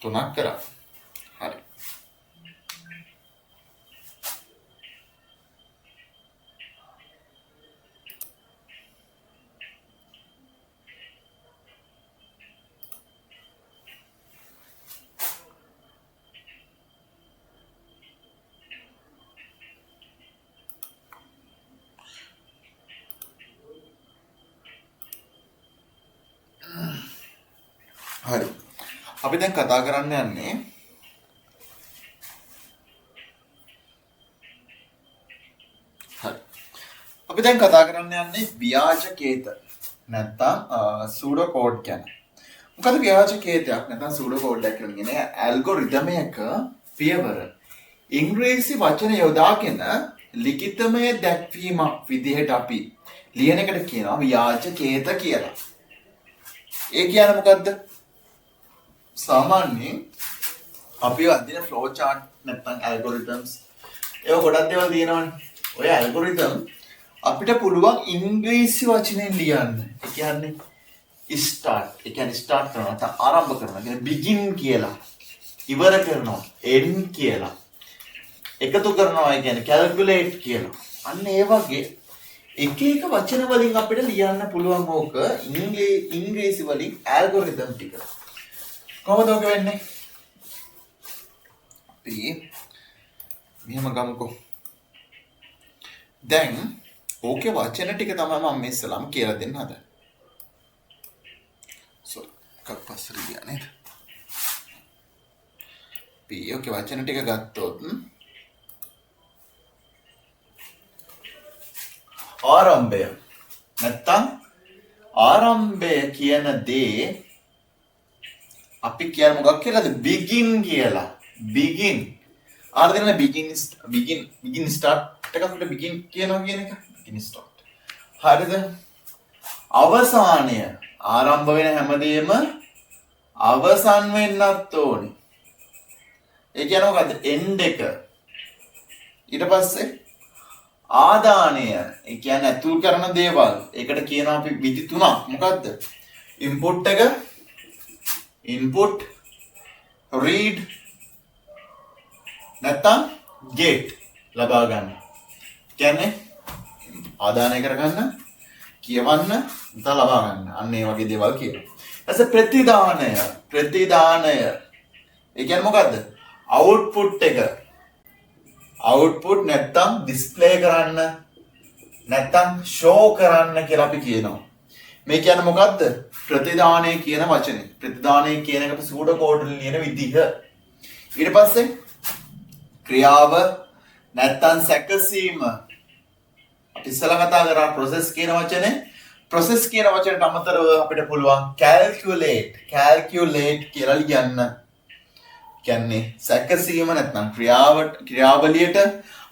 තුනක් කරා. හරි. හරි. අපි දැන් කතා කරන්න යන්නේ හරි. අපි දැන් කතා කරන්න යන්නේ ව්‍යාජ කේත නැත්තම් සූඩෝ කෝඩ් ගැන. මොකද ව්‍යාජ කේතයක් නැත්තම් සූඩෝ කෝඩ් එකක් කියලා කියන්නේ ඇල්ගොරිතමයක පියවර ඉංග්‍රීසි වචන යොදාගෙන ලිඛිතමය දැක්වීමක් විදිහට අපි ලියන එකට කියනවා ව්‍යාජ කේත කියලා. ඒ කියන්නේ මොකද්ද? සාමාන්‍යයෙන් අපි අදින ෆ්ලෝ චාට් නැත්නම් ඇල්ගොරිතම්ස් ඒවා ගොඩක් දේවල් තියෙනවනේ. ඔය ඇල්ගොරිතම් අපිට පුළුවන් ඉංග්‍රීසි වචනෙන් ලියන්න. ඒ කියන්නේ ස්ටාර්ට්. ඒ කියන්නේ ස්ටාර්ට් කරනවා නැත්නම් ආරම්භ කරනවා. කියන්නේ බිගින් කියලා. ඉවර කරනවා. එන්ඩ් කියලා. එකතු කරනවා ඒ කියන්නේ කැල්කියුලේට් කියලා. අන්න ඒ වගේ එක එක වචන වලින් අපිට ලියන්න පුළුවන් ඕක ඉංග්‍රීසි වලින් ඇල්ගොරිතම් ටික. කොහොමද ඔක වෙන්නේ? අපි මෙහෙම ගමුකෝ. දැන් ඕකේ වචන ටික තමයි මම මේ ඉස්සෙල්ලාම කියලා දෙන්න හදන්නේ. සෝරි, එකක් පස්සට ගියා නේද? අපි ඕකේ වචන ටික ගත්තොත් ආරම්භය නැත්තම් ආරම්භය කියන දේ අපි කියන්නේ මොකක් කියලාද? බිගින් කියලා. බිගින්. ආර දෙන බිගින් බිගින් බිගින් ස්ටාර්ට් එකක් අපිට බිගින් කියනවා කියන එක. බිගින් ස්ටාර්ට්. හරිද? අවසානය ආරම්භ වෙන හැමදේම අවසන් වෙන්නත් ඕනේ. ඒ කියන්නේ මොකද්ද? එන්ඩ් එක. ඊට පස්සේ ආදානය, ඒ කියන්නේ ඇතුල් කරන දේවල්. ඒකට කියනවා අපි විදි තුනක්. මොකද්ද? ඉන්පුට් එක, ඉන්පුට්, රීඩ් නැත්තම් get ලබා ගන්න. කියන්නේ ආදානය කරගන්න, කියවන්න, නැත්නම් ලබා ගන්න. අන්න ඒ වගේ දේවල් කියනවා. ඊට පස්සේ ප්‍රතිදානය, ප්‍රතිදානය. ඒ කියන්නේ මොකද්ද? අවුට්පුට් එක. අවුට්පුට් නැත්තම් ඩිස්ප්ලේ කරන්න, නැත්තම් ෂෝ කරන්න කියලා අපි කියනවා. මේ කියන්නේ මොකද්ද? ප්‍රතිදානය කියන වචනේ. ප්‍රතිදානය කියන එක අපි සූඩෝ කෝඩ් වලින් ලියන විදිහ. ඊට පස්සේ ක්‍රියාව නැත්තම් සැකසීම. අපි ඉස්සෙල්ලා කතා කරා ප්‍රොසෙස් කියන වචනේ. ප්‍රොසෙස් කියන වචනට අමතරව අපිට පුළුවන් කැල්කියුලේට්, කැල්කියුලේට් කියලා ලියන්න. කියන්නේ සැකසීම නැත්නම් ක්‍රියාවලියට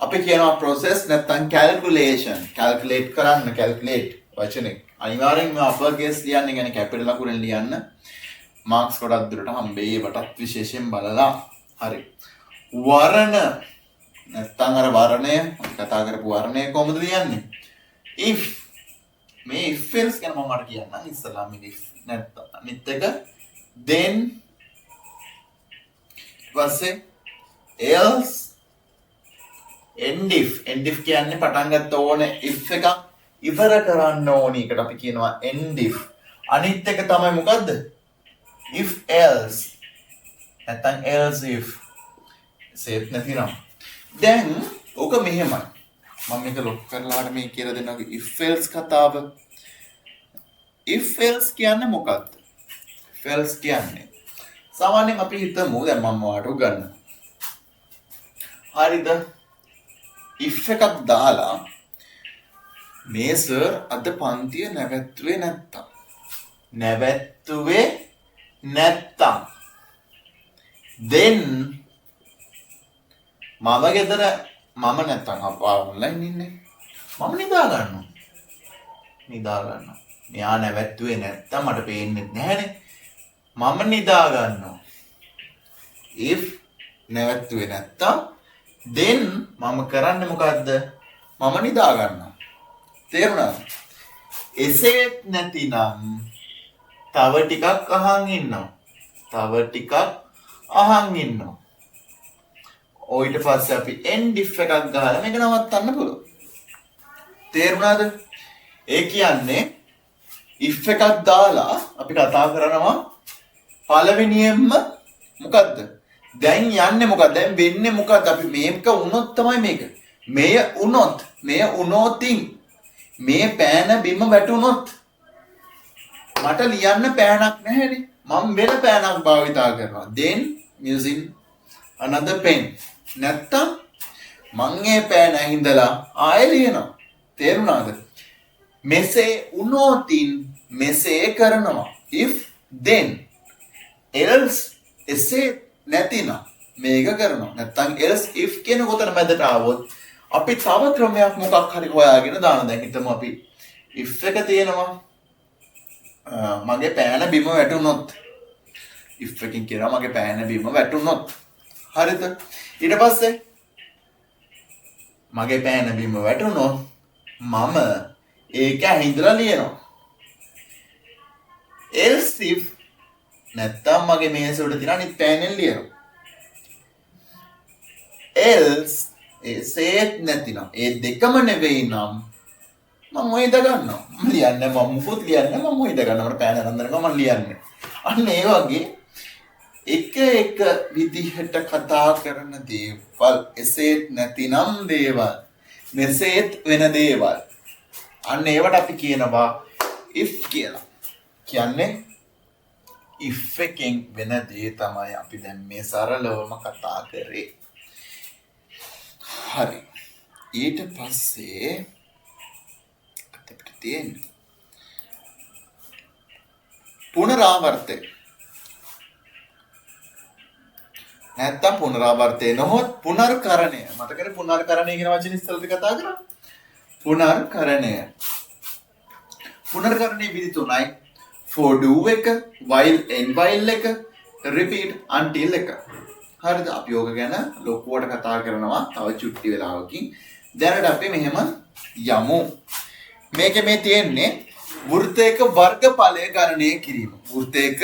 අපි කියනවා ප්‍රොසෙස් නැත්නම් කැල්කියුලේෂන්. කැල්කියුලේට් කරන්න, කැල්කියුලේට් වචනේ. අනිවාර්යෙන්ම අපර් කේස් ලියන්න, කියන්නේ කැපිටල් අකුරෙන් ලියන්න. මාක්ස් ගොඩක් දුරට හම්බෙයි ඒවටත් විශේෂයෙන් බලලා. හරි. වර්ණ නැත්නම් අර වර්ණය අපි කතා කරපු වර්ණය කොහොමද ලියන්නේ? If මේ if else ගැන මම අර කියන්නම් ඉස්සෙල්ලාම මේ if නැත්නම් අනිත් එක then ඊට පස්සේ else end if. End if කියන්නේ පටන් ගත්ත ඕන if එකක් ඉවර කරන්න ඕනි එකට අපි කියනවා end if. අනිත් එක තමයි මොකද්ද? If else නැත්නම් else if. Safe නැතිනම්. දැන් ඕක මෙහෙමයි. මම මේක ලොක් කරලා මේ කියලා දෙන්නම් if else කතාව. If else කියන්නේ මොකද්ද? If else කියන්නේ සාමාන්‍යයෙන් අපි හිතමු දැන් මම ඔයාලට උගන්වනවා. හරිද? If එකක් දාලා මේ සර් අද පන්තිය නැවැත්තුවේ නැත්තම්. නැවැත්තුවේ නැත්තම්. Then මම ගෙදර මම නැත්තම් අපා ඔන්ලයින් ඉන්නේ. මම නිදා ගන්නවා. නිදා ගන්නවා. මෙයා නැවැත්තුවේ නැත්තම් මට පේන්නේ නැහැනේ. මම නිදා ගන්නවා. If නැවැත්තුවේ නැත්තම් then මම කරන්නේ මොකද්ද? මම නිදා ගන්නවා. තේරුණාද? එසේත් නැතිනම් තව ටිකක් අහන් ඉන්නවා. තව ටිකක් අහන් ඉන්නවා. ඊට පස්සේ අපි end if එකක් ගහලා මේක නවත්තන්න පුළුවන්. තේරුණාද? ඒ කියන්නේ if එකක් දාලා අපි කතා කරනවා පළවෙනියෙන්ම මොකද්ද? දැන් යන්නේ මොකද්ද? දැන් වෙන්නේ මොකද්ද? අපි මේක වුණොත් තමයි මේක. මෙය වුණොත්, මෙය වුණොතින් මේ පෑන බිම වැටුණොත් මට ලියන්න පෑනක් නැහැනේ. මම වෙන පෑනක් භාවිතා කරනවා. Then using another pen. නැත්තම් මං ඒ පෑන ඇහිඳලා ආයෙ ලියනවා. තේරුණාද? මෙසේ වුණොතින් මෙසේ කරනවා. If then, else එසේ නැතිනම් මේක කරනවා. නැත්තම් else if කියන කොතන මැදට ආවොත් අපි තව ක්‍රමයක් මොකක් හරි හොයාගෙන දාන. දැන් හිතමු අපි if එක තියෙනවා, මගේ පෑන බිම වැටුනොත්, if එකකින් කියනවා මගේ පෑන බිම වැටුනොත්. හරිද? ඊට පස්සේ මගේ පෑන බිම වැටුනොත් මම ඒක ඇහිඳලා ලියනවා. Else if නැත්තම් මගේ මේස උඩ තියෙන අනිත් පෑනෙන් ලියනවා. Else එසේත් නැතිනම්, ඒ දෙකම නෙවෙයි නම් මම ඔය ඉඳ ගන්නවා. මම ලියන්නේ, මම මුකුත් ලියන්නේ, මම ඔය ඉඳ ගන්නවා. මට පෑන අරන් දෙනකම් මම ලියන්නේ. අන්න ඒ වගේ එක එක විදිහට කතා කරන දේවල්, එසේත් නැතිනම් දේවල්, මෙසේත් වෙන දේවල්, අන්න ඒවට අපි කියනවා if කියලා. කියන්නේ if එකෙන් වෙන දේ තමයි අපි දැන් මේ සරලවම කතා කරේ. හරි. ඊට පස්සේ අපිට තියෙන්නේ පුනරාවර්තය. නැත්තම් පුනරාවර්තය නොහොත් පුනර්කරණය. මතකද පුනර්කරණය කියන වචනේ ඉස්සෙල්ලා අපි කතා කරා? පුනර්කරණය. පුනර්කරණයේ විදි තුනයි. For do එක, while end while එක, repeat until එක. හරිද? අපි ඕක ගැන ලොකුවට කතා කරනවා තව චුට්ටි වෙලාවකින්. දැනට අපි මෙහෙම යමු. මේකේ මේ තියෙන්නේ වෘත්තයක වර්ගඵලය ගණනය කිරීම. වෘත්තයක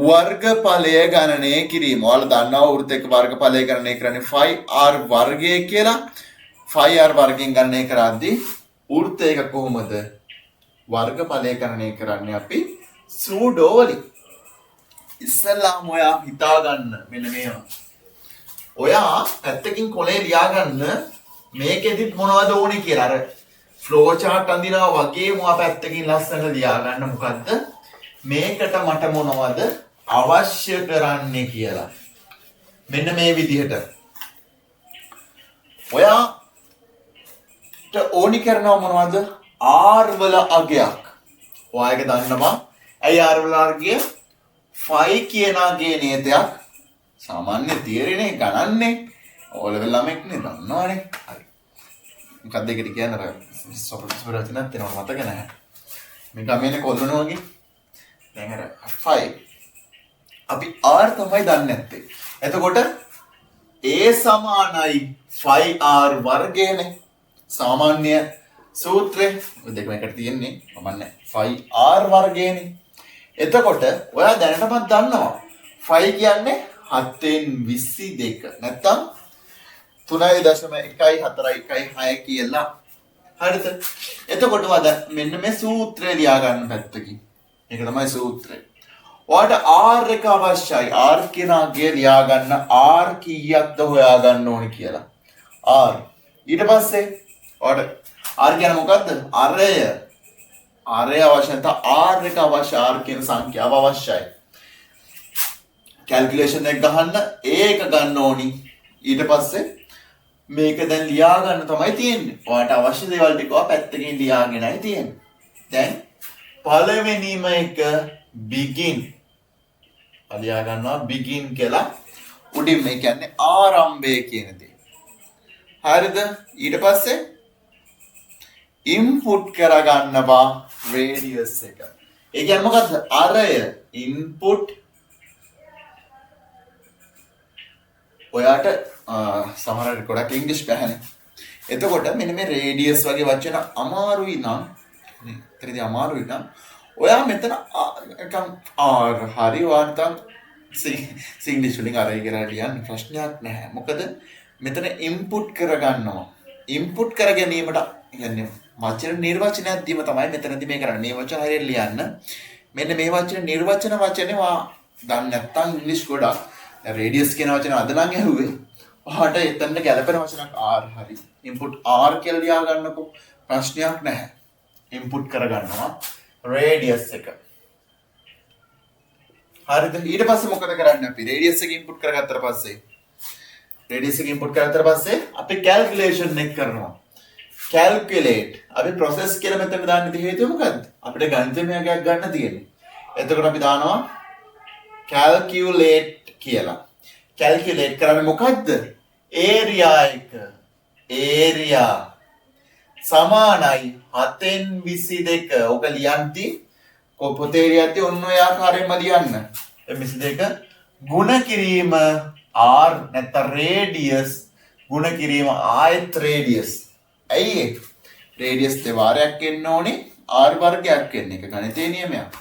වර්ගඵලය ගණනය කිරීම. ඔයාලා දන්නවා වෘත්තයක වර්ගඵලය ගණනය කරන්නේ 5r වර්ගය කියලා. 5r වර්ගයෙන් ගණනය කරද්දී වෘත්තයක කොහොමද වර්ගඵලය ගණනය කරන්නේ අපි සූඩෝ වලින්. ඉස්සෙල්ලාම ඔයා හිතාගන්න මෙන්න මේවා. ඔයා පැත්තකින් කොලේ ලියාගන්න මේකෙදිත් මොනවද ඕනේ කියලා. අර ෆ්ලෝ චාට් අඳිනවා වගේම ඔයා පැත්තකින් ලස්සනට ලියාගන්න මොකද්ද මේකට මට මොනවද අවශ්‍ය කරන්නේ කියලා. මෙන්න මේ විදිහට. ඔයාට ඕනි කරනවා මොනවද? R වල අගයක්. ඔයා ඒක දන්නවා. ඇයි R වල අගය? 5 කියන අගයේ නියතයක්. සාමාන්‍ය තියරිනේ ගණන්නේ. ඕ ලෙවල් ළමෙක් නේ දන්නවනේ. හරි. මොකක්ද ඒකට කියන්නේ අර සොප්‍රොසෙසර් වචනක් තියෙනවා මතක නැහැ. මේ ගමේනේ කොල්ලන වගේ. දැන් අර 5 අපි R තමයි දන්නේ නැත්තේ. එතකොට A සමානයි 5R වර්ගයනේ. සාමාන්‍ය සූත්‍රය. ඔය දෙකම එකට තියෙන්නේ. මම නෑ. 5R වර්ගයනේ. එතකොට ඔයා දැනටමත් දන්නවා 5 කියන්නේ 7න් 22 නැත්තම් 3.1416 කියලා. හරිද? එතකොට ඔයා දැන් මෙන්න මේ සූත්‍රය ලියා ගන්න පැත්තකින්. මේක තමයි සූත්‍රය. ඔයාට R එක අවශ්‍යයි. R කියන අගය ලියා ගන්න R කීයක්ද හොයා ගන්න ඕනි කියලා. R. ඊට පස්සේ ඔයාට R කියන්නේ මොකද්ද? අරය. අරය අවශ්‍ය නැත්නම් R එක අවශ්‍ය, R කියන සංඛ්‍යාව අවශ්‍යයි. කැල්කියුලේෂන් එක ගහන්න ඒක ගන්න ඕනි. ඊට පස්සේ මේක දැන් ලියා ගන්න තමයි තියෙන්නේ. ඔයාට අවශ්‍ය දේවල් ටික ඔයා පැත්තකින් ලියාගෙනයි තියෙන්නේ. දැන් පළවෙනිම එක begin. ලියා ගන්නවා begin කියලා. උඩින් මේ කියන්නේ ආරම්භය කියන දේ. හරිද? ඊට පස්සේ ඉන්පුට් කරගන්නවා රේඩියස් එක. ඒ කියන්නේ මොකද්ද? අරය ඉන්පුට් ඔයාට සමහර අය ගොඩක් ඉංග්‍රීසි බැහැනේ. එතකොට මෙන්න මේ රේඩියස් වගේ වචන අමාරුයි නම් නේ, එතනදී අමාරුයි නම් ඔයා මෙතන නිකන් R හරි ඔයා නැත්නම් සිංග්ලිෂ් වලින් අරයි කියලා ලියන්න ප්‍රශ්නයක් නැහැ. මොකද මෙතන ඉන්පුට් කරගන්නවා. ඉන්පුට් කර ගැනීමට කියන්නේ වචන නිර්වචනයක් දීම තමයි මෙතනදී මේ කරන්නේ. මේ වචන හරියට ලියන්න. මෙන්න මේ වචන නිර්වචන වචනේ වා දන්නේ නැත්තම් ඉංග්‍රීසි ගොඩක්. දැන් රේඩියස් කියන වචන අද නම් ඇහුවේ. ඔයාට එතනට ගැලපෙන වචනක් R හරි. ඉන්පුට් R කියලා ලියා ගන්නකො ප්‍රශ්නයක් නැහැ. ඉන්පුට් කරගන්නවා රේඩියස් එක. හරිද? ඊට පස්සේ මොකද කරන්නේ අපි? රේඩියස් එක ඉන්පුට් කරගත්තට පස්සේ රේඩියස් එක ඉන්පුට් කරගත්තට පස්සේ අපි කැල්කියුලේෂන් එක කරනවා. කැල්කියුලේට් අපි ප්‍රොසෙස් කියලා මෙතන දාන්න තියෙ හේතුව මොකද්ද? අපිට ගණිතමය එකක් ගන්න තියෙන්නේ. එතකොට අපි දානවා කැල්කියුලේට් කියලා. කැල්කියුලේට් කරන්නේ මොකද්ද? ඒරියා එක. ඒරියා සමානයි 7න් 22. ඔක ලියන්ති පොතේ ලියද්දි ඔන්න ඔය ආකාරයෙන්ම ලියන්න. 22 ගුණ කිරීම r නැත්තම් රේඩියස් ගුණ කිරීම ආයෙත් රේඩියස්. ඇයි ඒ? රේඩියස් දෙවාරයක් එන්න ඕනේ r වර්ගයක් එන්න. ඒක ගණිතයේ නියමයක්.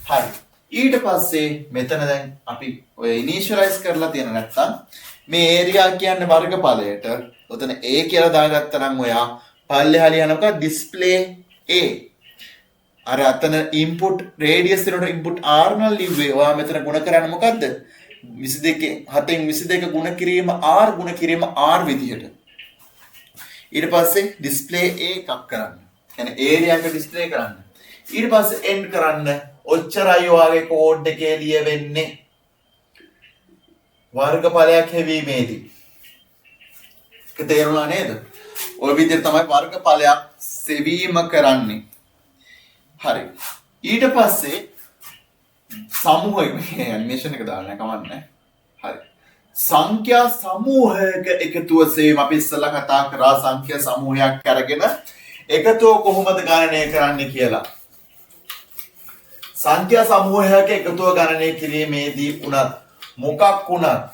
හරි. ඊට පස්සේ මෙතන දැන් අපි ඔය ඉනිෂියලයිස් කරලා තියෙන නැත්තම් මේ ඒරියා කියන්නේ වර්ගඵලයට ඔතන A කියලා දාගත්තා නම් ඔයා පල්ලෙහා ලියන මොකක්ද ඩිස්ප්ලේ A. අර අතන ඉන්පුට් රේඩියස් වෙනකොට ඉන්පුට් R නම් ලිව්වේ. ඔයා මෙතන ගුණ කරන්නේ මොකද්ද? 22 7න් 22 ගුණ කිරීම R ගුණ කිරීම R විදිහට. ඊට පස්සේ ඩිස්ප්ලේ A එකක් කරන්න. කියන්නේ ඒරියා එක ඩිස්ප්ලේ කරන්න. ඊට පස්සේ එන්ඩ් කරන්න. ඔච්චරයි ඔයාගේ කෝඩ් එකේ ලියවෙන්නේ. වර්ගඵලයක් හෙවීමේදී. ඒක තේරුණා නේද? ඔය විදිහට තමයි වර්ගඵලයක් සෙවීම කරන්නේ. හරි. ඊට පස්සේ සමූහය මේ ඇනිමේෂන් එක දාන්න කමන්නේ. හරි. සංඛ්‍යා සමූහයක එකතුව සෙවීම අපි ඉස්සෙල්ලා කතා කරා සංඛ්‍යා සමූහයක් අරගෙන එකතුව කොහොමද ගණනය කරන්නේ කියලා. සංඛ්‍යා සමූහයක එකතුව ගණනය කිරීමේදී උනත් මොකක් වුණත්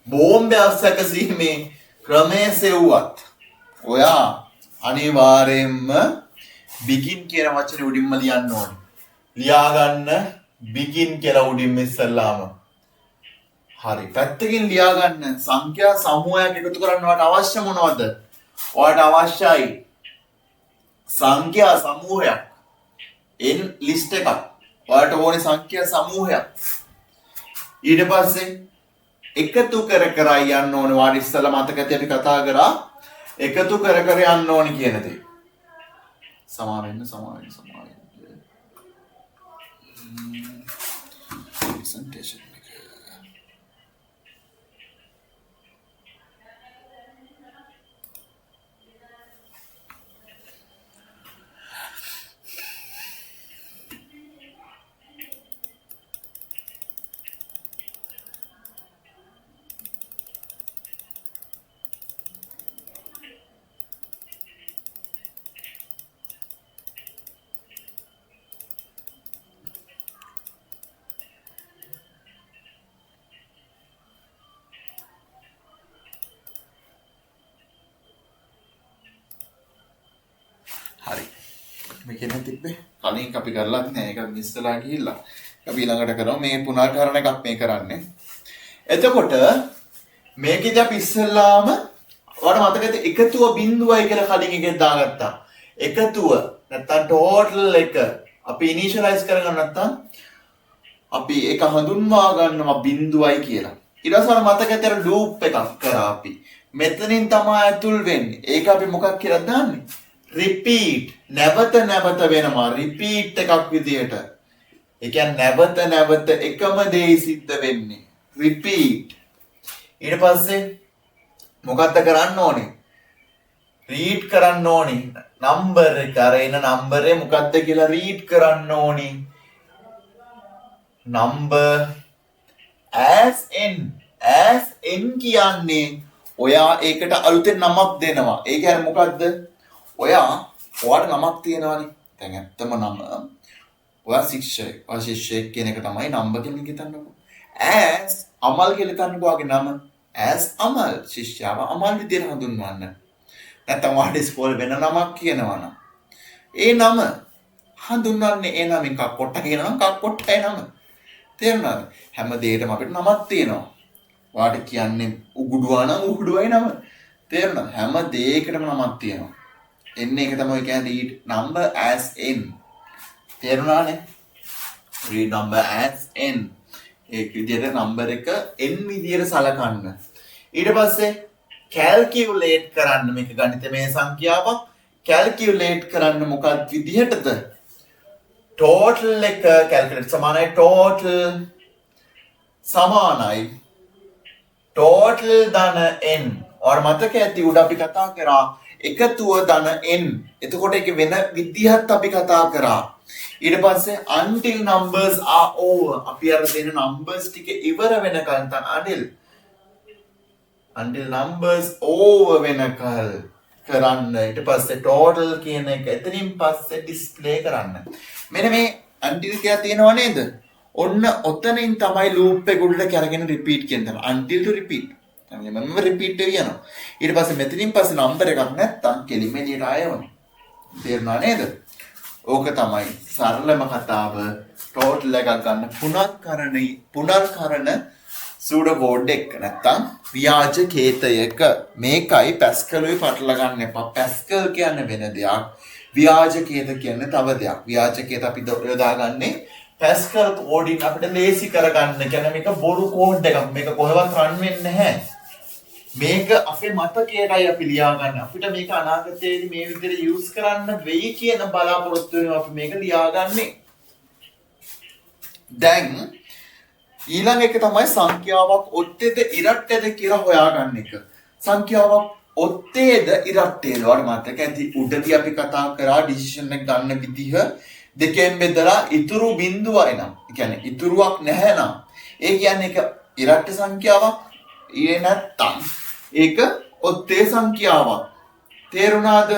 බෝම්බයක් සැකසීමේ ක්‍රමය සෙව්වත් ඔයා අනිවාර්යයෙන්ම බිගින් කියන වචනේ උඩින්ම ලියන්න ඕනේ. ලියාගන්න බිගින් කියලා උඩින්ම ඉස්සෙල්ලාම. හරි. පැත්තකින් ලියාගන්න සංඛ්‍යා සමූහයක් එකතු කරන්න ඔයාට අවශ්‍ය මොනවද? ඔයාට අවශ්‍යයි සංඛ්‍යා සමූහයක්. N list එකක්. ඔයාට ඕනේ සංඛ්‍යා සමූහයක්. ඊට පස්සේ එකතු කර කර යන්න ඕනේ. ඔයාට ඉස්සෙල්ලා මතක ඇති අපි කතා කරා එකතු කර කර යන්න ඕනේ කියන දේ. සමා වෙන්න සමා වෙන්න සමා වෙන්න. ප්‍රසන්ටේෂන් එක. හරි. මේ කියන්නේ තිබ්බේ කලින් අපි කරලත් නෑ. ඒක මිස් වෙලා ගිහිල්ලා. අපි ඊළඟට කරමු. මේ පුනර්කරණ එකක් මේ කරන්නේ. එතකොට මේකෙදි අපි ඉස්සෙල්ලාම ඔයාලට මතකද එකතුව බිඳුවයි කියලා කලින් එකෙන් දාගත්තා. එකතුව නැත්තම් ටෝටල් එක අපි ඉනිෂියලයිස් කරගන්න නැත්තම් අපි ඒක හඳුන්වා ගන්නවා බිඳුවයි කියලා. ඊට පස්සේ ඔයාලට මතක ඇති අර ලූප් එකක් කරා අපි. මෙතනින් තමයි ඇතුල් වෙන්නේ. ඒක අපි මොකක් කියලාද දාන්නේ? රිපීට්, නැවත නැවත වෙනවා රිපීට් එකක් විදියට. ඒ කියන්නේ නැවත නැවත එකම දේ සිද්ධ වෙන්නේ. රිපීට්. ඊට පස්සේ මොකද්ද කරන්න ඕනේ? රීඩ් කරන්න ඕනේ. නම්බර් එක අර එන නම්බර් එක මොකද්ද කියලා රීඩ් කරන්න ඕනේ. Number as n, as n කියන්නේ ඔයා ඒකට අලුතෙන් නමක් දෙනවා. ඒ කියන්නේ මොකද්ද? ඔයාට නමක් තියෙනවානේ. දැන් ඇත්තම නම ඔයා ශිෂ්‍යයෙක්. ඔයා ශිෂ්‍යයෙක් කියන එක තමයි නම්බර් කියලා හිතන්නකෝ. as අමල් කියලා හිතන්නකෝ ඔයාගේ නම. as Amal ශිෂ්‍යාව අමල් විදියට හඳුන්වන්න. නැත්තම් ඔයාට ඉස්කෝලේ වෙන නමක් කියනවා නම් ඒ නම හඳුන්වන්නේ ඒ නමින්. කක්කොට්ට කියනවා නම් කක්කොට්ටේ නම. තේරුණාද? හැම දෙයකටම අපිට නමක් තියෙනවා. ඔයාට කියන්නේ උගුඩුවා නම් උගුඩුවයි නම. තේරුණාද? හැම දෙයකටම නමක් තියෙනවා. එන්න එක තමයි කියන්නේ read number as n. තේරුණානේ? Read number as n. ඒක විදියට නම්බර් එක n විදියට සලකන්න. ඊට පස්සේ කැල්කියුලේට් කරන්න. මේක ගණිතමය සංඛ්‍යාවක්. කැල්කියුලේට් කරන්න මොකක් විදිහටද? ටෝටල් එක කැල්කියුලේට් සමානයි ටෝටල් සමානයි ටෝටල් ධන n. ඔයාලා මතක ඇති උඩ අපි කතා කරා එකතුව ධන n. එතකොට ඒක වෙන විදිහත් අපි කතා කරා. ඊට පස්සේ until numbers are over, අපි අර දෙන numbers ටික ඉවර වෙනකන් නැත්නම් until numbers over වෙනකල් කරන්න. ඊට පස්සේ total කියන එක එතනින් පස්සේ display කරන්න. මෙන්න මේ until කියලා තියෙනව නේද? ඔන්න ඔතනින් තමයි loop එක උඩට කරගෙන repeat කියන තැන. Until to repeat. මම repeat එක කියනවා. ඊට පස්සේ මෙතනින් පස්සේ number එකක් නැත්තම් කෙලින්ම එළියට ආයෙ. තේරුණා නේද? ඕක තමයි සරලම කතාව. ටෝටල් එකක් ගන්න පුනර්කරණ සූඩෝ කෝඩ් එක නැත්තම් ව්‍යාජ කේතයක. මේකයි පැස්කලුයි පටල ගන්න එපා. පැස්කල් කියන්නේ වෙන දෙයක්, ව්‍යාජ කේත කියන්නේ තව දෙයක්. ව්‍යාජ කේත අපි යොදාගන්නේ පැස්කල් කෝඩින් අපිට ලේසි කරගන්න. කියන්නේ මේක බොරු කෝඩ් එකක්. මේක කොහෙවත් රන් වෙන්නේ නැහැ. මේක අපේ මතකයටයි අපි ලියාගන්නේ. අපිට මේක අනාගතයේදී මේ විදිහට යූස් කරන්න වෙයි කියන බලාපොරොත්තු වෙනවා අපි මේක ලියාගන්නේ. දැන් ඊළඟ එක තමයි සංඛ්‍යාවක් ඔත්තේද ඉරට්ටේද කියලා හොයාගන්න එක. සංඛ්‍යාවක් ඔත්තේද ඉරට්ටේද? ඔයාලට මතක ඇති උඩදී අපි කතා කරා ඩිසිෂන් එක ගන්න විදිහ දෙකෙන් බෙදලා ඉතුරු බිඳුවයි නම්, ඒ කියන්නේ ඉතුරුවක් නැහැ නම්, ඒ කියන්නේ ඒක ඉරට්ට සංඛ්‍යාවක්. ඒ නැත්තම් ඒක ඔත්තේ සංඛ්‍යාවක්. තේරුණාද?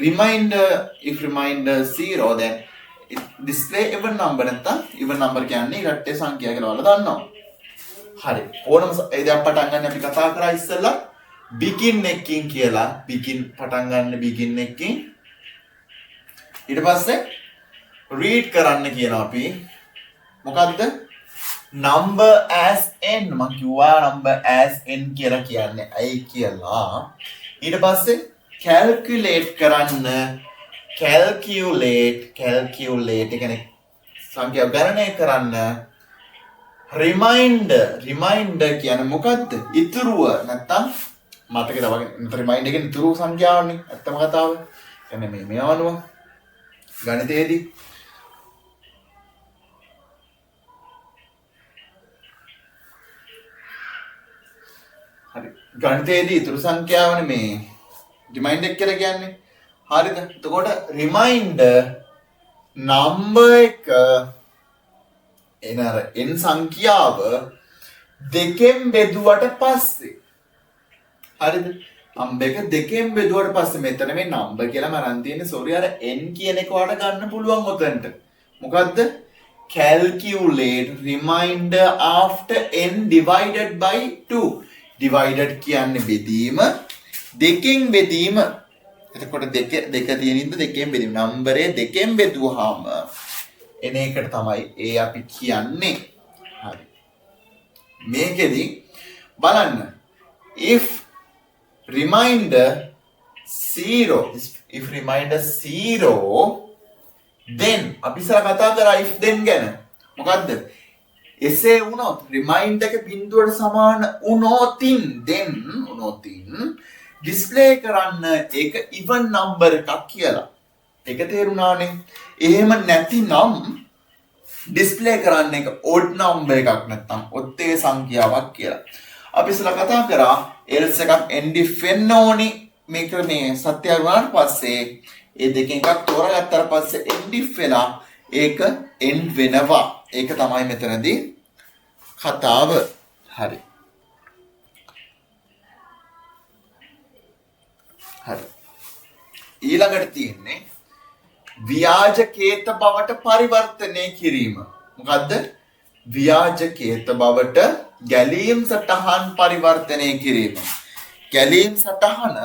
Remainder, if remainder 0, then display even number. නැත්තම් even number කියන්නේ ඉරට්ටේ සංඛ්‍යාව කියලා ඔයාලා දන්නවා. හරි. ඕනම ඒ දෙයක් පටන් ගන්න අපි කතා කරා ඉස්සෙල්ලා begin එකකින් කියලා. Begin පටන් ගන්න begin එකකින්. ඊට පස්සේ read කරන්න කියනවා අපි. මොකද්ද? Number as n. මං කිව්වා number as n කියලා කියන්නේ ඇයි කියලා. ඊට පස්සේ calculate කරන්න. Calculate, calculate ඒ කියන්නේ සංඛ්‍යාව ගණනය කරන්න. Remainder, remainder කියන්නේ මොකද්ද? ඉතුරුව නැත්තම් මතකද වගේ නැත්නම් රිමයින්ඩර් කියන්නේ ඉතුරු සංඛ්‍යාවනේ. ඇත්තම කතාව. කියන්නේ මේ අනුව ගණිතයේදී හරි ගණිතයේදී ඉතුරු සංඛ්‍යාවනේ මේ රිමයින්ඩර් එක කියලා කියන්නේ. හරිද? එතකොට රිමයින්ඩර් නම්බර් එක එන අර n සංඛ්‍යාව දෙකෙන් බෙදුවට පස්සේ, හරිද? නම්බර් එක දෙකෙන් බෙදුවට පස්සේ මෙතන මේ නම්බර් කියලා මම අරන් තියෙන්නේ සෝරි අර n කියන එක ඔයාලට ගන්න පුළුවන් ඔතනට. මොකද්ද? Calculate remainder after n divided by 2. Divided කියන්නේ බෙදීම, දෙකෙන් බෙදීම. එතකොට දෙක තියෙන හින්දා දෙකෙන් බෙදීම. නම්බරේ දෙකෙන් බෙදුවාම එන එකට තමයි ඒ අපි කියන්නේ. හරි. මේකෙදි බලන්න if remainder 0, if remainder 0, then අපි ඉස්සර කතා කරා if then ගැන. මොකද්ද? එසේ වුණොත් රිමයින්ඩර් එක බිඳුවට සමාන වුණොතින්, then වුණොතින් ඩිස්ප්ලේ කරන්න ඒක ඉවන් නම්බර් එකක් කියලා. ඒක තේරුණානේ. එහෙම නැතිනම් ඩිස්ප්ලේ කරන්න එක ඔඩ් නම්බර් එකක් නැත්නම් ඔත්තේ සංඛ්‍යාවක් කියලා. අපි ඉස්සෙල්ලා කතා කරා else එකක් end if වෙන්න ඕනි. මේක මේ සත්‍ය වුණාට පස්සේ ඒ දෙකෙන් එකක් තෝරාගත්තාට පස්සේ end if වෙලා ඒක end වෙනවා. ඒක තමයි මෙතනදී කතාව. හරි. හරි. ඊළඟට තියෙන්නේ ව්‍යාජ කේත බවට පරිවර්තනය කිරීම. මොකද්ද? ව්‍යාජ කේත බවට ගැලීම් සටහන් පරිවර්තනය කිරීම. ගැලීම් සටහන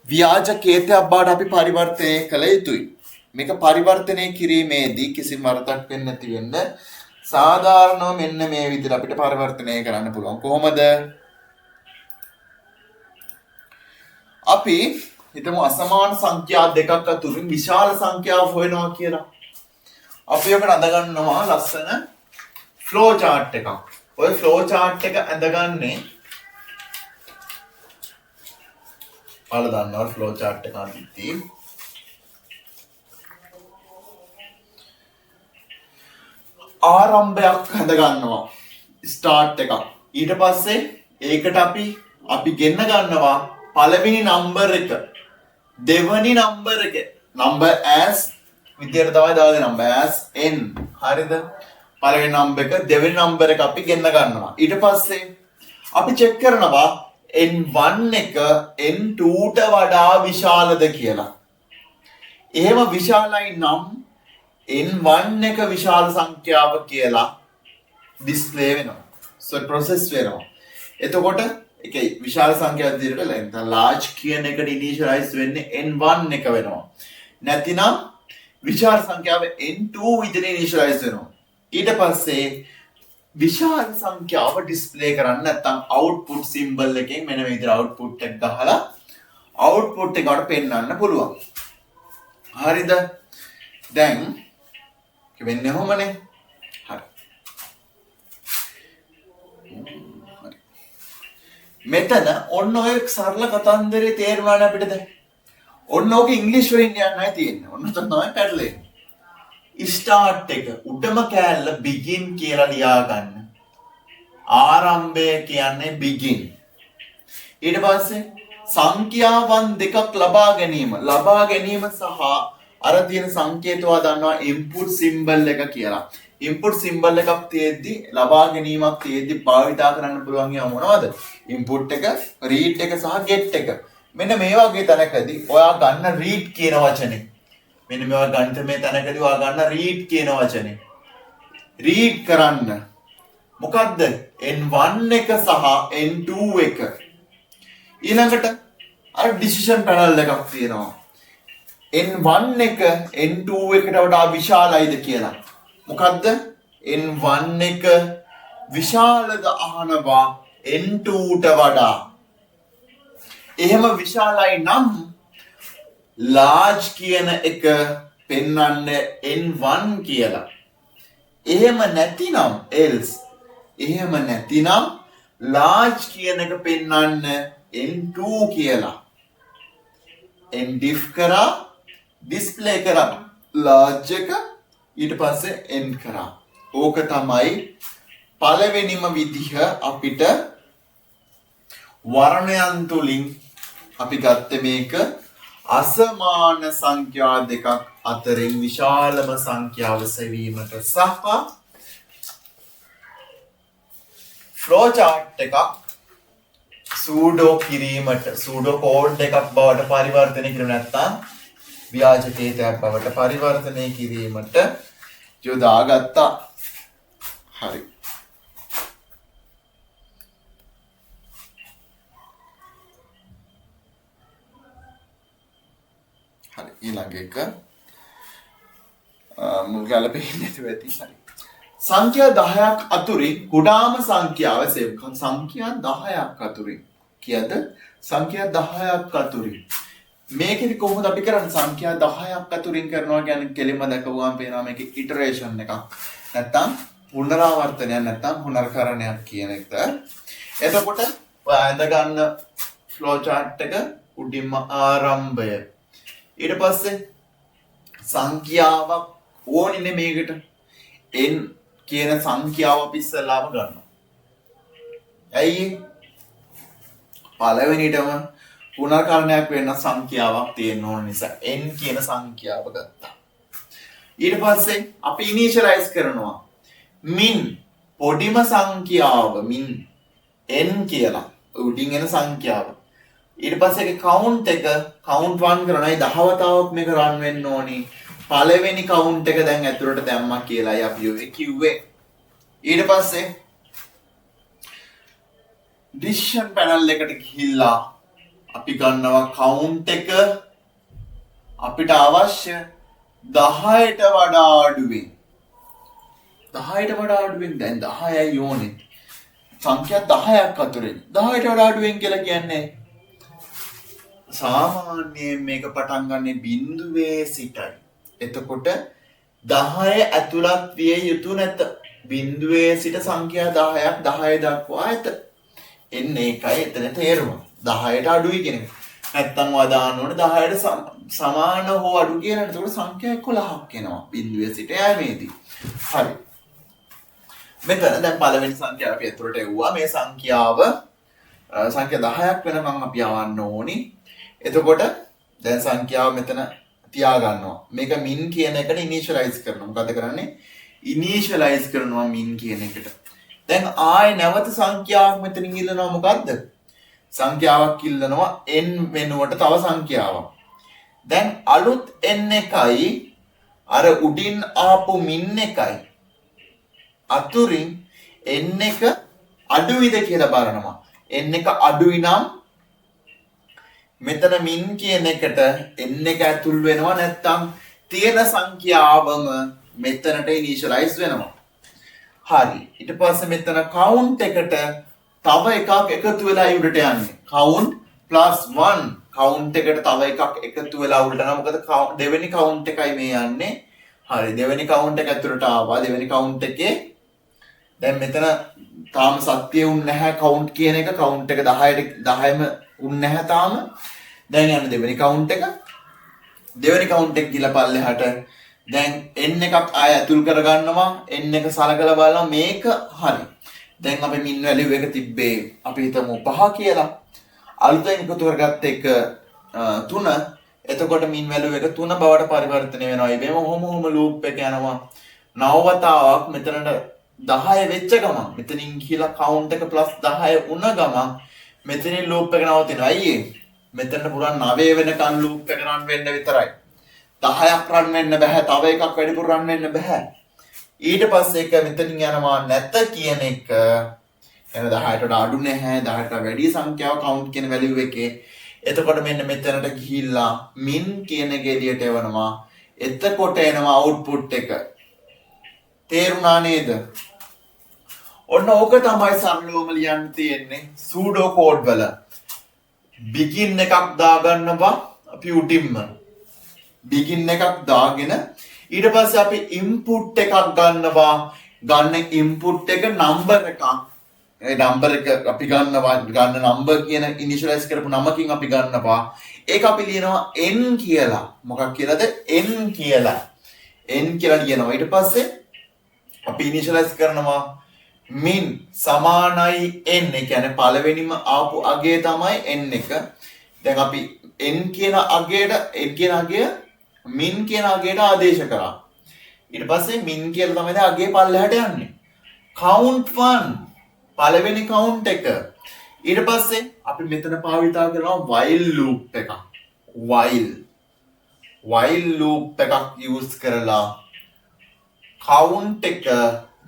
ව්‍යාජ කේතයක් බවට අපි පරිවර්තනය කළ යුතුයි. මේක පරිවර්තනය කිරීමේදී කිසිම වරදක් වෙන්නේ නැති වෙන්න සාධාරණව මෙන්න මේ විදිහට අපිට පරිවර්තනය කරන්න පුළුවන්. කොහොමද? අපි හිතමු අසමාන සංඛ්‍යා දෙකක් අතුරින් විශාල සංඛ්‍යාව හොයනවා කියලා. අපි ඔකට අඳගන්නවා ලස්සන ෆ්ලෝ චාට් එකක්. ඔය ෆ්ලෝ චාට් එක ඇඳගන්නේ ඔයාලා දන්නවා ෆ්ලෝ චාට් එක අඳිද්දී ආරම්භයක් හඳ ගන්නවා, ස්ටාර්ට් එකක්. ඊට පස්සේ ඒකට අපි අපි ගෙන්න ගන්නවා පළවෙනි නම්බර් එක, දෙවනි නම්බර් එක, නම්බර් as විදියට තමයි දාලා දෙන්නේ, නම්බර් as n. හරිද? පළවෙනි නම්බර් එක, දෙවෙනි නම්බර් එක අපි ගෙන්න ගන්නවා. ඊට පස්සේ අපි චෙක් කරනවා n1 එක n2 ට වඩා විශාලද කියලා. එහෙම විශාලයි නම් n1 එක විශාල සංඛ්‍යාව කියලා ඩිස්ප්ලේ වෙනවා. සෝ ප්‍රොසෙස් වෙනවා. එතකොට ඒක විශාල සංඛ්‍යාවක් විදිහට වෙලා නැත්නම් ලාර්ජ් කියන එකට ඉනිෂියලයිස් වෙන්නේ n1 එක වෙනවා. නැතිනම් විශාල සංඛ්‍යාව n2 විදිහට ඉනිෂියලයිස් වෙනවා. ඊට පස්සේ විශාල සංඛ්‍යාව ඩිස්ප්ලේ කරන්න නැත්නම් අවුට්පුට් සිම්බල් එකෙන් මෙන්න මේ විදිහට අවුට්පුට් එක ගහලා අවුට්පුට් එක අපිට පෙන්වන්න පුළුවන්. හරිද? දැන් වෙන්නේ කොහොමනේ? හරි. හරි. මෙතන ඔන්න ඔය සරල කතන්දරේ තේරුණානේ අපිට දැන්. ඔන්න ඕක ඉංග්‍රීසි වලින් යන්නයි තියෙන්නේ. ඔන්න ඔතන තමයි පැටලෙන්නේ. ස්ටාර්ට් එක උඩම කෑල්ල බිගින් කියලා ලියා ගන්න. ආරම්භය කියන්නේ බිගින්. ඊට පස්සේ සංඛ්‍යාවන් දෙකක් ලබා ගැනීම. ලබා ගැනීම සහ අර තියෙන සංකේතවා දන්නවා ඉන්පුට් සිම්බල් එක කියලා. ඉන්පුට් සිම්බල් එකක් තියෙද්දි ලබා ගැනීමක් තියෙද්දි භාවිතා කරන්න පුළුවන් ඒවා මොනවද? ඉන්පුට් එක, රීඩ් එක සහ ගෙට් එක. මෙන්න මේ වගේ තැනකදී ඔයා ගන්න රීඩ් කියන වචනේ. මෙන්න මේවා ගණිතමය තැනකදී ඔයා ගන්න රීඩ් කියන වචනේ. රීඩ් කරන්න. මොකද්ද? N1 එක සහ N2 එක. ඊළඟට අර ඩිසිෂන් පැනල් එකක් තියෙනවා. N1 එක N2 එකට වඩා විශාලයිද කියලා. මොකද්ද? N1 එක විශාලද අහනවා N2 ට වඩා. එහෙම විශාලයි නම් ලාර්ජ් කියන එක පෙන්වන්න N1 කියලා. එහෙම නැතිනම් else, එහෙම නැතිනම් ලාර්ජ් කියන එක පෙන්වන්න N2 කියලා. N diff කරා ඩිස්ප්ලේ කරා ලාර්ජ් එක, ඊට පස්සේ N කරා. ඕක තමයි පළවෙනිම විදිහ අපිට වර්ණයන් තුලින් අපි ගත්තේ මේක අසමාන සංඛ්‍යා දෙකක් අතරින් විශාලම සංඛ්‍යාව සෙවීමට සහ ෆ්ලෝ චාට් එකක් සූඩෝ කිරීමට, සූඩෝ කෝඩ් එකක් බවට පරිවර්තනය කිරීම නැත්නම් ව්‍යාජ කේතයක් බවට පරිවර්තනය කිරීමට යොදාගත්තා. හරි. හරි, ඊළඟ එක මුල් ගැලපෙන්නේ නැතුව ඇති. හරි. සංඛ්‍යා 10ක් අතුරින් කුඩාම සංඛ්‍යාව සේව් කරන සංඛ්‍යා 10ක් අතුරින් කියද සංඛ්‍යා 10ක් අතුරින් මේකෙදි කොහොමද අපි කරන්නේ? සංඛ්‍යා 10ක් අතුරින් කරනවා කියන්නේ කෙලින්ම දැකපුවාම පේනවා මේකේ ඉටරේෂන් එකක් නැත්තම් පුනරාවර්තනයක් නැත්තම් පුනර්කරණයක් කියන එක. එතකොට ඔයා ඇඳ ගන්න ෆ්ලෝ චාට් එක උඩින්ම ආරම්භය. ඊට පස්සේ සංඛ්‍යාවක් ඕනිනේ මේකට. N කියන සංඛ්‍යාව අපි ඉස්සෙල්ලාම ගන්නවා. ඇයි ඒ? පළවෙනිටම පුනර්කරණයක් වෙන්න සංඛ්‍යාවක් තියෙන්න ඕන නිසා n කියන සංඛ්‍යාව ගත්තා. ඊට පස්සේ අපි ඉනිෂියලයිස් කරනවා මින් පොඩිම සංඛ්‍යාව මින් n කියලා උඩින් එන සංඛ්‍යාව. ඊට පස්සේ ඒකේ කවුන්ට් එක කවුන්ට් 1 කරනවා. ඒ 10 වතාවක් මේක රන් වෙන්න ඕනි. පළවෙනි කවුන්ට් එක දැන් ඇතුළට දැම්මා කියලායි අපි ඔය කිව්වේ. ඊට පස්සේ ඩිසිෂන් පැනල් එකට ගිහිල්ලා අපි ගන්නවා කවුන්ට් එක අපිට අවශ්‍ය 10ට වඩා අඩුවෙන්. 10ට වඩා අඩුවෙන්. දැන් 10යි ඕනේ. සංඛ්‍යා 10ක් අතුරෙන් 10ට වඩා අඩුවෙන් කියලා කියන්නේ සාමාන්‍යයෙන් මේක පටන් ගන්නේ බිඳුවේ සිටයි. එතකොට 10 ඇතුළත් විය යුතු නැත. බිඳුවේ සිට සංඛ්‍යා 10ක් 10 දක්වා ඇත. එන්න ඒකයි එතන තේරුම. 10ට අඩුයි කියන එක. නැත්තම් ඔයා දාන්න ඕනේ 10ට සමාන හෝ අඩු කියලා. එතකොට සංඛ්‍යා 11ක් එනවා බිඳුවේ සිට යෑමේදී. හරි. මෙතන දැන් පළවෙනි සංඛ්‍යාව අපි ඇතුළට එව්වා. මේ සංඛ්‍යාව සංඛ්‍යා 10ක් වෙනකන් අපි යවන්න ඕනි. එතකොට දැන් සංඛ්‍යාව මෙතන තියාගන්නවා. මේක මින් කියන එකට ඉනිෂියලයිස් කරනවා. මොකද කරන්නේ? ඉනිෂියලයිස් කරනවා මින් කියන එකට. දැන් ආයේ නැවත සංඛ්‍යාවක් මෙතනින් ඉල්ලනවා. මොකද්ද? සංඛ්‍යාවක් ඉල්ලනවා n වෙනුවට තව සංඛ්‍යාවක්. දැන් අලුත් n එකයි අර උඩින් ආපු මින් එකයි අතුරින් n එක අඩුයිද කියලා බලනවා. n එක අඩුයි නම් මෙතන මින් කියන එකට n එක ඇතුල් වෙනවා, නැත්තම් තියෙන සංඛ්‍යාවම මෙතනට ඉනිෂියලයිස් වෙනවා. හරි. ඊට පස්සේ මෙතන කවුන්ට් එකට තව එකක් එකතු වෙලා උඩට යන්නේ. කවුන්ට් +1, කවුන්ට් එකට තව එකක් එකතු වෙලා උඩට යනවා. මොකද දෙවෙනි කවුන්ට් එකයි මේ යන්නේ. හරි, දෙවෙනි කවුන්ට් එක ඇතුළට ආවා. දෙවෙනි කවුන්ට් එකේ දැන් මෙතන තාම සත්‍ය වුණ නැහැ කවුන්ට් කියන එක. කවුන්ට් එක 10ට 10ම වුණ නැහැ තාම. දැන් යන්න දෙවෙනි කවුන්ට් එක. දෙවෙනි කවුන්ට් එක ගිහලා පල්ලෙහාට දැන් n එකක් ආය ඇතුල් කරගන්නවා. N එක සලකලා බලනවා, මේක හරි. දැන් අපි මින් වැලියු එක තිබ්බේ අපි හිතමු 5 කියලා. අලුතෙන් එකතු කරගත්ත එක 3. එතකොට මින් වැලියු එක 3 බවට පරිවර්තනය වෙනවා. ඉබේම ඔහොම ඔහොම ලූප් එක යනවා. නව වතාවක් මෙතනට 10 වෙච්ච ගමන්, මෙතනින් ගිහලා කවුන්ට් එක +10 වුණ ගමන් මෙතනින් ලූප් එක නවතිනවා. ඇයි ඒ? මෙතනට පුළුවන් 9 වෙනකන් ලූප් එක රන් වෙන්න විතරයි. 10ක් රන් වෙන්න බෑ. තව එකක් වැඩිපුර රන් වෙන්න බෑ. ඊට පස්සේ එක මෙතනින් යනවා නැත කියන එක. එන 10ට වඩා අඩු නැහැ, 10ට වැඩි සංඛ්‍යාව කවුන්ට් කියන වැලියු එකේ. එතකොට මෙන්න මෙතනට ගිහිල්ලා මින් කියන එක එළියට එවනවා. එතකොට එනවා අවුට්පුට් එක. තේරුණා නේද? ඔන්න ඕක තමයි සරලවම ලියන්න තියෙන්නේ සූඩෝ කෝඩ් වල. බිගින් එකක් දාගන්නවා අපි උඩින්ම. බිගින් එකක් දාගෙන ඊට පස්සේ අපි ඉන්පුට් එකක් ගන්නවා. ගන්න ඉන්පුට් එක නම්බර් එකක්. ඒ නම්බර් එක අපි ගන්නවා, ගන්න නම්බර් කියන ඉනිෂියලයිස් කරපු නමකින් අපි ගන්නවා. ඒක අපි ලියනවා n කියලා. මොකක් කියලාද? N කියලා. N කියලා ලියනවා. ඊට පස්සේ අපි ඉනිෂියලයිස් කරනවා මින් සමානයි n. ඒ කියන්නේ පළවෙනිම ආපු අගය තමයි n එක. දැන් අපි n කියන අගයට, n කියන අගය මින් කියන අගයට ආදේශ කරා. ඊට පස්සේ මින් කියලා තමයි දැන් අගය පල්ලෙහාට යන්නේ. Count 1, පළවෙනි කවුන්ට් එක. ඊට පස්සේ අපි මෙතන භාවිතා කරනවා while loop එකක්. While loop එකක් use කරලා කවුන්ට් එක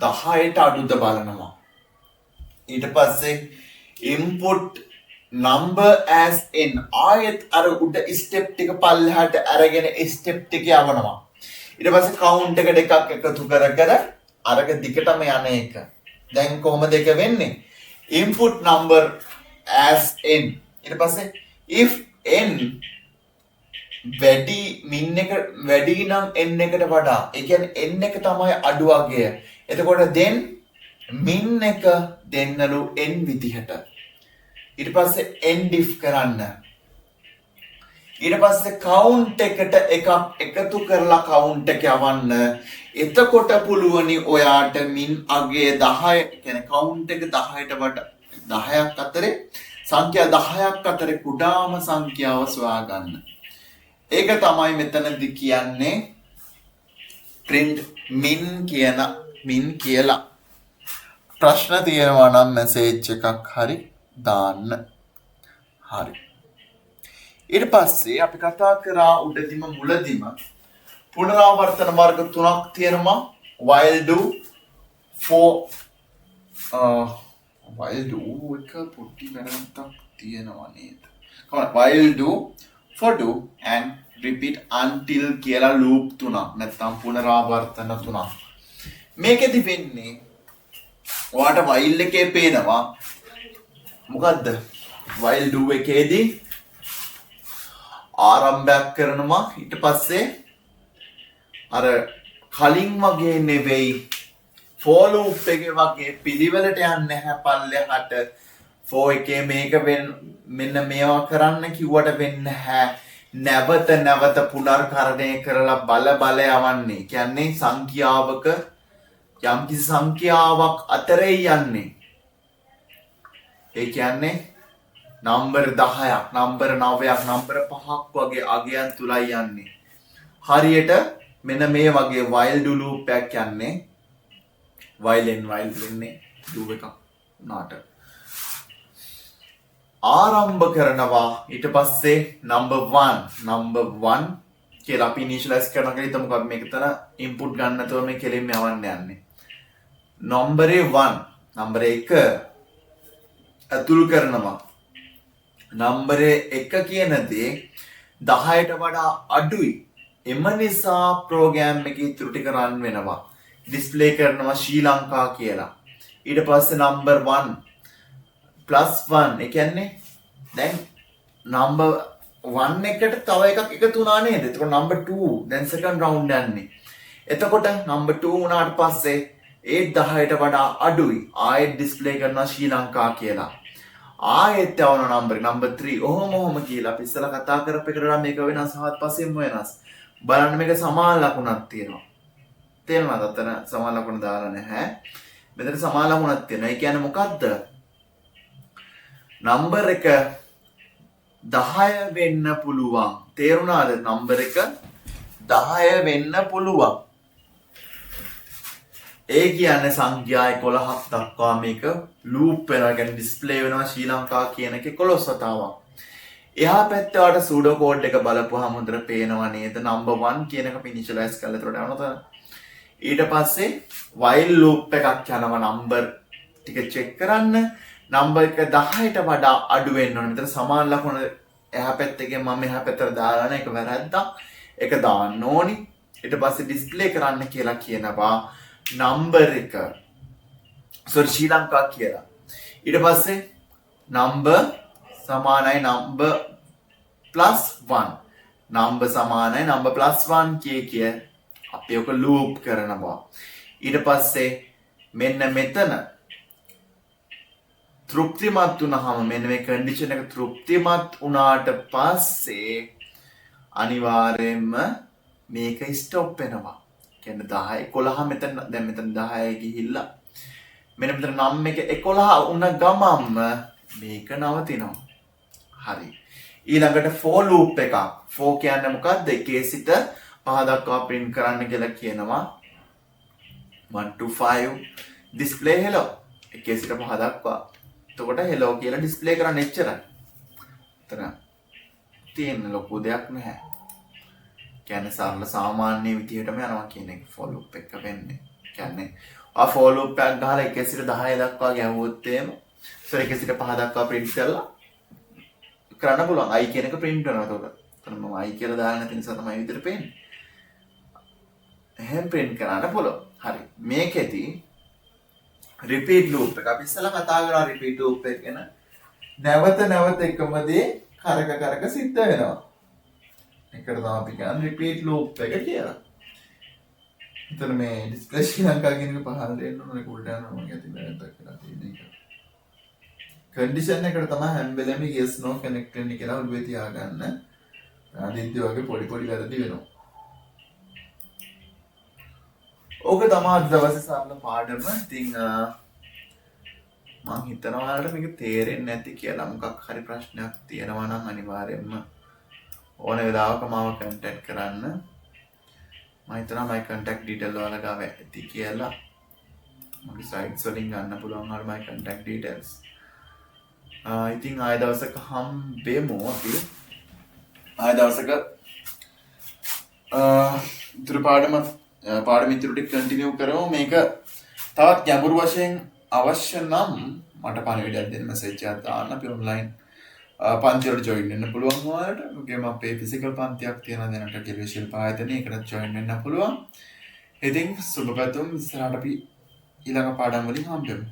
10ට අඩුද බලනවා. ඊට පස්සේ input number as n, ආයෙත් අර උඩ ස්ටෙප් ටික පල්ලෙහාට අරගෙන ස්ටෙප් ටික යවනවා. ඊට පස්සේ කවුන්ට් එකට එකක් එකතු කර කර අරක දිගටම යන එක. දැන් කොහොමද ඒක වෙන්නේ? Input number as n, ඊට පස්සේ if n වැඩි, මින් එක වැඩි නම් n එකට වඩා, ඒ කියන්නේ n එක තමයි අඩු අගය. එතකොට then මින් එක දෙන්නලු n විදිහට. ඊට පස්සේ end if කරන්න. ඊට පස්සේ කවුන්ට් එකට එකක් එකතු කරලා කවුන්ට් එක යවන්න. එතකොට පුළුවනි ඔයාට මින් අගය 10 කියන්නේ කවුන්ට් එක 10ට වඩා 10ක් අතරේ, සංඛ්‍යා 10ක් අතරේ කුඩාම සංඛ්‍යාව සොයා ගන්න. ඒක තමයි මෙතනදි කියන්නේ print min කියන min කියලා. ප්‍රශ්න තියෙනවා නම් මැසේජ් එකක් හරි දාන්න. හරි. ඊට පස්සේ අපි කතා කරා උඩදිම මුලදිම පුනරාවර්තන වර්ග තුනක් තියෙනවා. While, do, for. While do එක පොඩි වැරද්දක් තියෙනවා නේද? Come on, while, do, for, do and repeat until කියලා ලූප් තුනක් නැත්නම් පුනරාවර්තන තුනක්. මේකෙදි වෙන්නේ ඔයාට while එකේ පේනවා මොකද්ද? While do එකේදී ආරම්භයක් කරනවා, ඊට පස්සේ අර කලින් වගේ නෙවෙයි, for loop එකේ වගේ පිළිවෙලට යන්නේ නැහැ පල්ලෙහාට. For එකේ මේක මෙන්න මේවා කරන්න කිව්වට වෙන්නේ නැහැ. නැවත නැවත පුනර්කරණය කරලා බල බල යවන්නේ. කියන්නේ සංඛ්‍යාවක යම්කිසි සංඛ්‍යාවක් අතරේ යන්නේ. ඒ කියන්නේ නම්බර් 10ක්, නම්බර් 9ක්, නම්බර් 5ක් වගේ අගයන් තුලයි යන්නේ. හරියට මෙන්න මේ වගේ while do loop එකක් යන්නේ. While n while වෙන්නේ do එකක් වුණාට. ආරම්භ කරනවා, ඊට පස්සේ number 1, number 1 කියලා අපි ඉනිෂියලයිස් කරනවා කියලා හිතමුකෝ. අපි මේක තන ඉන්පුට් ගන්න නැතුව මේ කෙලින්ම යවන්න යන්නේ. නම්බරේ 1, නම්බර 1 ඇතුළු කරනවා. නම්බරේ 1 කියන දේ 10ට වඩා අඩුයි. එම නිසා ප්‍රෝග්‍රෑම් එකේ ඉතුරු ටික රන් වෙනවා. ඩිස්ප්ලේ කරනවා ශ්‍රී ලංකා කියලා. ඊට පස්සේ නම්බර් 1 ප්ලස් 1. ඒ කියන්නේ දැන් නම්බර් 1 එකට තව එකක් එකතු වුණා නේද? එතකොට නම්බර් 2 දැන් සෙකන්ඩ් රවුන්ඩ් යන්නේ. එතකොට නම්බර් 2 වුණාට පස්සේ ඒත් 10ට වඩා අඩුයි. ආයෙත් ඩිස්ප්ලේ කරනවා ශ්‍රී ලංකා කියලා. ආයෙත් යවන නම්බර් නම්බර් 3. ඔහොම ඔහොම කියලා අපි ඉස්සෙල්ලා කතා කරපු එකට වඩා මේක වෙනස්, හාත්පසින්ම වෙනස්. බලන්න, මේක සමාන ලකුණක් තියෙනවා. තේරුණාද? අතන සමාන ලකුණ දාලා නැහැ. මෙතන සමාන ලකුණක් තියෙනවා. ඒ කියන්නේ මොකද්ද? නම්බර් එක 10 වෙන්න පුළුවන්. තේරුණාද? නම්බර් එක 10 වෙන්න පුළුවන්. ඒ කියන්නේ සංඛ්‍යා 11ක් දක්වා මේක ලූප් වෙනවා. ඒ කියන්නේ ඩිස්ප්ලේ වෙනවා ශ්‍රී ලංකා කියන එක 11 වතාවක්. එහා පැත්තේ ඔයාලට සූඩෝ කෝඩ් එක බලපුවාම හොඳට පේනවා නේද? නම්බර් 1 කියන එක අපි ඉනිෂියලයිස් කරලා එතකොට යනවා තන. ඊට පස්සේ while loop එකක් යනවා නම්බර් ටික චෙක් කරන්න. නම්බර් එක 10ට වඩා අඩු වෙන්න ඕනේ. මෙතන සමාන ලකුණ එහා පැත්තකින් මම එහා පැත්තට දාලා නැහැ. ඒක වැරද්දක්. ඒක දාන්න ඕනි. ඊට පස්සේ ඩිස්ප්ලේ කරන්න කියලා කියනවා නම්බර් එක. සෝරි, ශ්‍රී ලංකා කියලා. ඊට පස්සේ නම්බර් සමානයි නම්බර් ප්ලස් 1. නම්බර් සමානයි නම්බර් ප්ලස් 1 කිය කිය අපි ඔක ලූප් කරනවා. ඊට පස්සේ මෙන්න මෙතන තෘප්තිමත් වුණාම, මෙන්න මේ කන්ඩිෂන් එක තෘප්තිමත් වුණාට පස්සේ අනිවාර්යයෙන්ම මේක ස්ටොප් වෙනවා. කියන්නේ 10 11 මෙතන, දැන් මෙතන 10 ගිහිල්ලා මෙන්න මෙතන නම් එක 11 වුණ ගමන්ම මේක නවතිනවා. හරි. ඊළඟට for loop එකක්. For කියන්නේ මොකද්ද? එකේ සිට පහ දක්වා print කරන්න කියලා කියනවා. 1 to 5 display hello. එකේ සිට පහ දක්වා. එතකොට hello කියලා ඩිස්ප්ලේ කරන්න එච්චරයි. එතන තියෙන ලොකු දෙයක් නැහැ. කියන්නේ සරල සාමාන්‍ය විදිහටම යනවා කියන එක for loop එක වෙන්නේ. කියන්නේ ආ for loop එකක් ගහලා 1 සිට 10 දක්වා ගැහුවොත් එහෙම, සෝරි, 1 සිට 5 දක්වා print කරලා කරන්න පුළුවන්. I කියන එක print වෙනවා එතකොට. එතන මම I කියලා දාලා නැති නිසා තමයි විදිහට පේන්නේ. එහෙම print කරන්න පුළුවන්. හරි. මේකෙදි රිපීට් ලූප් එක අපි ඉස්සෙල්ලා කතා කරා. රිපීට් ලූප් එක ගැන නැවත නැවත එකම දේ කරක කරක සිද්ධ වෙනවා. ඒකට තමයි අපි කියන්නේ රිපීට් ලූප් එක කියලා. එතන මේ ඩිස්ප්ලේ ශ්‍රී ලංකා කියන එක පහළට එන්න ඕනේ, ඒක උඩට යනවා මගේ අතින් වැරද්දක් කරලා තියෙන එක. කන්ඩිෂන් එකට තමයි හැම වෙලේම yes no connect වෙන්නේ කියලා ඔළුවේ තියාගන්න. අදිද්‍ය වගේ පොඩි පොඩි වැරදි වෙනවා. ඕක තමයි අද දවසේ සරල පාඩම. ඉතින් මං හිතනවා ඔයාලට මේක තේරෙන්නේ නැති කියලා. මොකක් හරි ප්‍රශ්නයක් තියෙනවා නම් අනිවාර්යයෙන්ම ඕන වෙලාවක මාව කන්ටැක්ට් කරන්න. මම හිතනවා මගේ කන්ටැක්ට් ඩීටේල් ඔයාලා ගාව ඇති කියලා. මගේ සයිට්ස් වලින් ගන්න පුළුවන් ඔයාලා මගේ කන්ටැක්ට් ඩීටේල්ස්. ඉතින් ආය දවසක හම්බෙමු අපි. ආය දවසක ඉතුරු පාඩම ඉතුරු ටික කන්ටිනියු කරමු. මේක තවත් ගැඹුරු වශයෙන් අවශ්‍ය නම් මට පණිවිඩයක් දෙන්න, මැසේජ් එකක් දාන්න. අපි ඔන්ලයින් පන්ති වලට ජොයින් වෙන්න පුළුවන් ඔයාලට. වගේම අපේ ෆිසිකල් පන්තියක් තියෙනවා දැනට කෙළවර ශිල්ප ආයතනයේ. ඒකටත් ජොයින් වෙන්න පුළුවන්. ඉතින් සුබ පැතුම්. ඉස්සරහට අපි ඊළඟ පාඩම් වලින් හම්බෙමු.